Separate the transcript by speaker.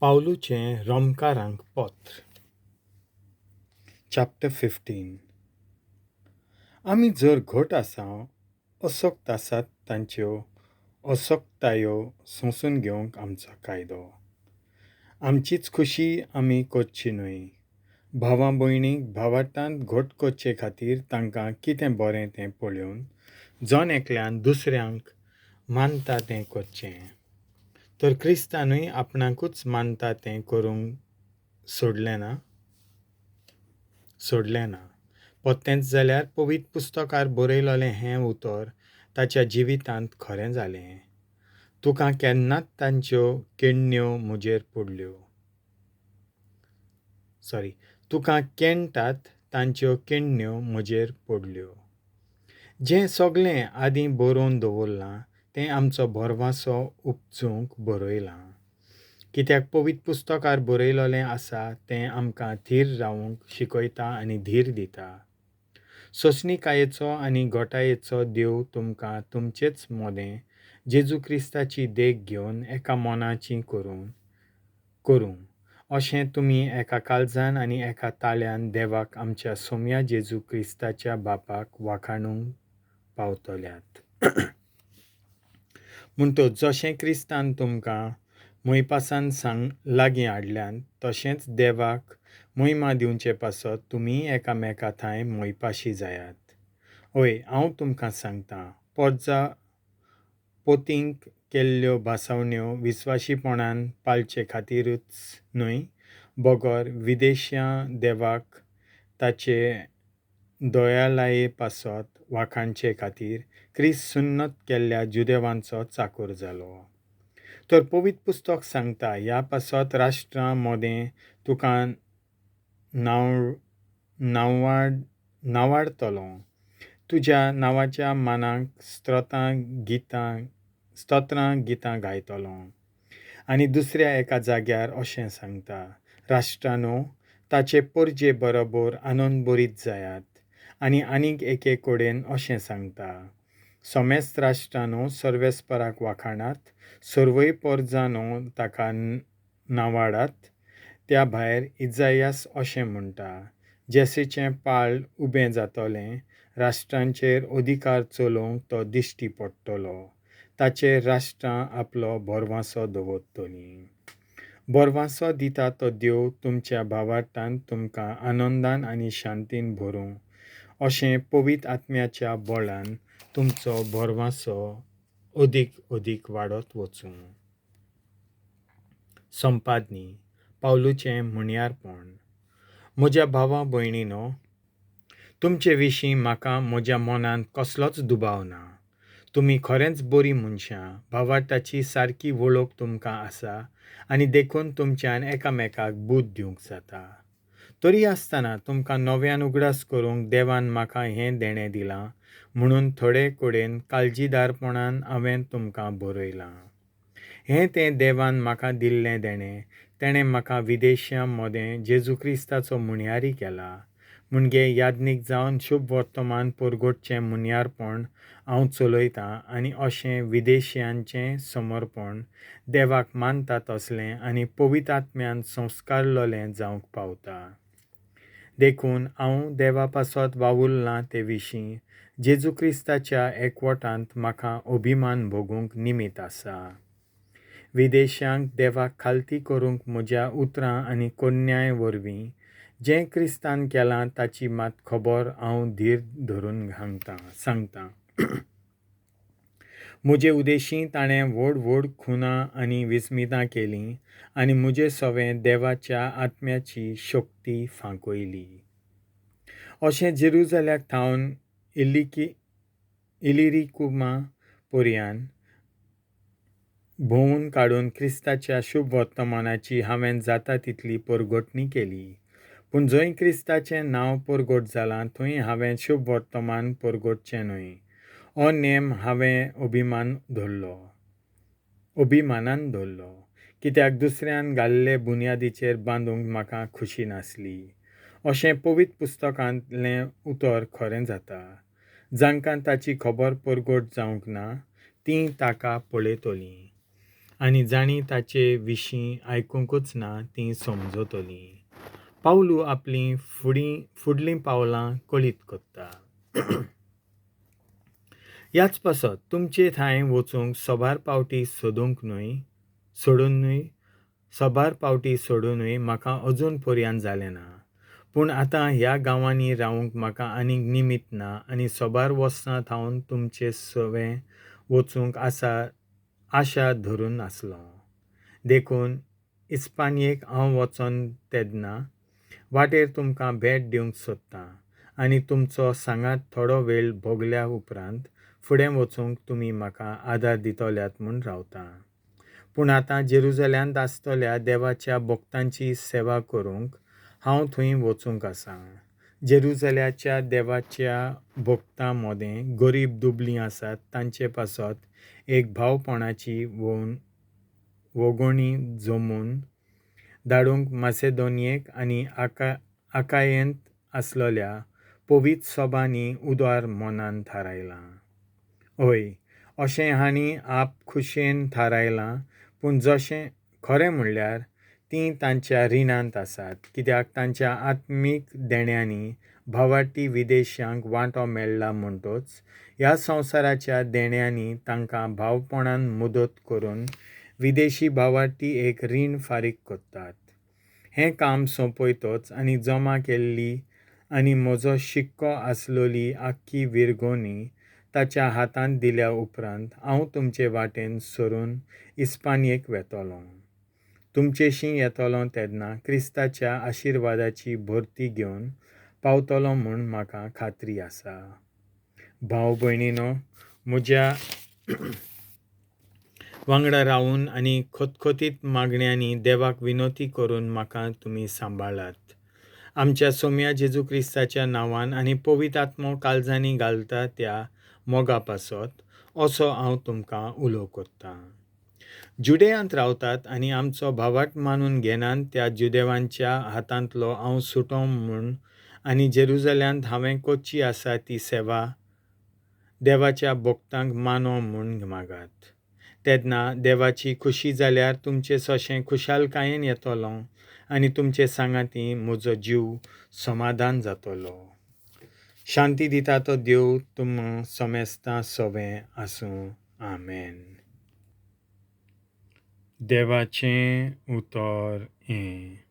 Speaker 1: पावलूचें रोमकारांक पत्र चॅप्टर 15. आमी जर घट आसा, असक्त आसात तांच्यो असक्तायो सोंसून घेवंक आमचो कायदो. आमचीच खुशी आमी करची न्हय. भावा भयणीक भावार्थांत घट करचे खातीर तांकां कितें बरें तें पळोवन जण एकल्यान दुसऱ्यांक मानता तें करचें. तर क्रिस्तानूय आपणाकूच मानता तें करूंक सोडलें ना. परतेंच जाल्यार पवित्र पुस्तकार बरयलोलें हें उतर ताच्या जिवितांत खरें जालें, तुका केन्नाच तांच्यो केण्ण्यो म्हजेर पडल्यो. सॉरी, तुका केणटात तांच्यो केण्ण्यो म्हजेर पडल्यो. जें सगलें आदीं बरोवन दवरलां तें आमचो भरवासो उपजूंक बरयलां. कित्याक पवित्र पुस्तकार बरयलोलें आसा तें आमकां थीर रावूंक शिकयता आनी धीर दिता. सोंसणिकायेचो आनी घटायेचो देव तुमकां तुमचेच मोदें जेजू क्रिस्ताची देख घेवन एका मनाची करूं अशें तुमी एका काळजान आनी एका ताळ्यान देवाक आमच्या सोम्या जेजू क्रिस्ताच्या बापाक वाखाणूंक पावतल्यात. म्हणटच जशें क्रिस्तान तुमकां मोयपासान लागीं हाडल्यात तशेंच देवाक मोहिमा दिवचे पासत तुमी एकामेका थांय मोयपाशी जायात. हय, हांव तुमकां सांगतां, पोरजा पोतींक केल्ल्यो भासावण्यो विस्वाशीपणान पाळचे खातीरूच न्हय, बगर विदेश्या देवाक ताचे दयालाये पासत वाखाणचे खातीर क्रिस्त सुन्नत केल्ल्या जुदेवांचो चाकूर जालो. तर पवित्र पुस्तक सांगता, ह्या पासत राष्ट्रां मोदें तुका नांवाडतलो, तुज्या नांवाच्या मानाक स्तोत्रां गितां गायतलो. आनी दुसऱ्या एका जाग्यार अशें सांगता, राष्ट्रानो ताचे परजे बरोबर आनंद बरीत जायात. आनी आनीक एके कडेन अशें सांगता, समेस्त राष्ट्रानो सर्वेस्पराक वाखाणात, सर्वय पोरजानो ताका नांवाडात. त्या भायर इजायास अशें म्हणटा, जेसीचें पाळ उबें जातलें, राष्ट्रांचेर अधिकार चलोवंक तो दिश्टी पडटलो, ताचेर राष्ट्रां आपलो भरवासो दवरतलीं. भरवासो दिता तो देव तुमच्या भावार्थान तुमकां आनंदान आनी शांतीन भरूं अशें पवित्र आत्म्याच्या बळान तुमचो भरवासो अदीक अदीक वाडत वचूं. संपादनी पावलूचें म्हणयारपण. म्हज्या भावा भयणीनो, तुमचे विशीं म्हाका म्हज्या मनांत कसलोच दुबाव ना. तुमी खरेंच बरीं मनशां, भावार्थाची सारकी वळख तुमकां आसा आनी देखून तुमच्यान एकामेकाक बूद दिवंक जाता. तरी आसतना तुमकां नव्यान उगडास करूंक देवान म्हाका हें देणें दिलां म्हणून थोडे कडेन काळजीदारपणान हांवें तुमकां बरयलां. हें तें देवान म्हाका दिल्लें देणें, तेणें म्हाका विदेशां मोदें जेजू क्रिस्ताचो मुणयारी केला. मुणगे यादनीक जावन शुभ वर्तमान परगटचें मुनयारपण हांव चलयतां आनी अशें विदेशियांचें समर्पण देवाक मानता तसलें आनी पवित्र आत्म्यान संस्कारलोलें जावंक पावता. देखून हांव देवा पासत वावुरलां ते विशीं जेजू क्रिस्ताच्या एकवटांत म्हाका अभिमान भोगूंक निमीत आसा. विदेशांक देवाक खालती करूंक म्हज्या उतरां आनी कोन्याय वरवीं जें क्रिस्तान केलां ताची मात खबर हांव धीर धरून सांगतां. म्हजे उदेशीं ताणें व्हड व्हड खुनां आनी विस्मितां केलीं आनी म्हजे सवें देवाच्या आत्म्याची शक्ती फांकयली. अशें जेरुजाल्याक थावन इलिरिकुमा पर्यान भोंवून काडून क्रिस्ताच्या शुभ वर्तमानाची हांवें जाता तितली परगटणी केली. पूण जंय क्रिस्ताचें नांव परगट जालां थंय हांवें शुभ वर्तमान परगटचें न्हय हो नेम हांवें अभिमानान धरलो. कित्याक दुसऱ्यान घाल्ले बुन्यादीचेर बांदूंक म्हाका खुशी नासली. अशें पवित्र पुस्तकांतलें उतर खरें जाता, जांकां ताची खबर परगट जावंक ना तीं ताका पळयतलीं आनी जांणी ताचे विशीं आयकुंकूच ना तीं समजतलीं. पावलू आपलीं फुडीं फुडलीं पावलां कळीत करता. ह्याच पासत तुमचे थांय वचूंक सबार पावटी सोदूंक न्हय सोडुनूय सबार पावटी सोडुनूय म्हाका अजून पर्यान जालें ना. पूण आतां ह्या गांवांनी रावूंक म्हाका आनीक निमित्त ना आनी सबार वर्सां थावन तुमचे सवें वचूंक आसा आशा धरून आसलों. देखून इस्पानयेक हांव वचोन तेन्ना वाटेर तुमकां भेट दिवंक सोदतां आनी तुमचो सांगात थोडो वेळ भोगल्या उपरांत फुडें वचूंक तुमी म्हाका आदार दितल्यात म्हूण रावतां. पूण आतां जेरुजल्यांत आसतल्या देवाच्या भक्तांची सेवा करूंक हांव थंय वचूंक आसां. जेरुजल्याच्या देवाच्या भक्तां मदें गरीब दुबळीं आसात तांचे पासत एक भावपणाची वोन वोगोणी जमून धाडूंक मासेदोनियेक आनी आका आकायेंत आसलेल्या पवित्र सभांनी उदार मनान थारायलां. हय, अशें हांणी आप खुशयेन थारायलां, पूण जशें खरें म्हणल्यार तीं तांच्या रिणांत आसात, कित्याक तांच्या आत्मीक देण्यांनी भावार्थी विदेशांक वांटो मेळ्ळा म्हणटच ह्या संवसाराच्या देण्यांनी तांकां भावपणान मदत करून विदेशी भावार्थी एक रीण फारीक करतात. हें काम सोंपयतच आनी जमा केल्ली आनी म्हजो शिक्को आसलेली आख्खी विरगोणी ताच्या हातांत दिल्या उपरांत हांव तुमचे वाटेन सरून इस्पानयेक वेतलों. तुमचेशीं येतलों तेन्ना क्रिस्ताच्या आशिर्वादाची भरती घेवन पावतलो म्हूण म्हाका खात्री आसा. भाव भयणीनो, म्हज्या वांगडा रावून आनी खतखतीत मागण्यांनी देवाक विनवती करून म्हाका तुमी सांबाळात. आमच्या सोम्या जेजू क्रिस्ताच्या नांवान आनी पवित्र आत्मो काळजांनी घालता त्या मोगा पासत असो हांव तुमकां उलो करतां. जुदेयांत रावतात आनी आमचो भावार्त मानून घेनात त्या जुदेवांच्या हातांतलो हांव सुटों म्हूण आनी जेरुजल्यांत हांवें करची आसा ती सेवा देवाच्या भक्तांक मानो म्हूण मागात. तेन्ना देवाची खुशी जाल्यार तुमचे सोशें खुशालकायेन येतलो आनी तुमचे सांगाती म्हजो जीव समाधान जातलो. शांती दिता तो देव तुम समेस्तां सवें आसूं. आमेन. देवाचें उतर हें.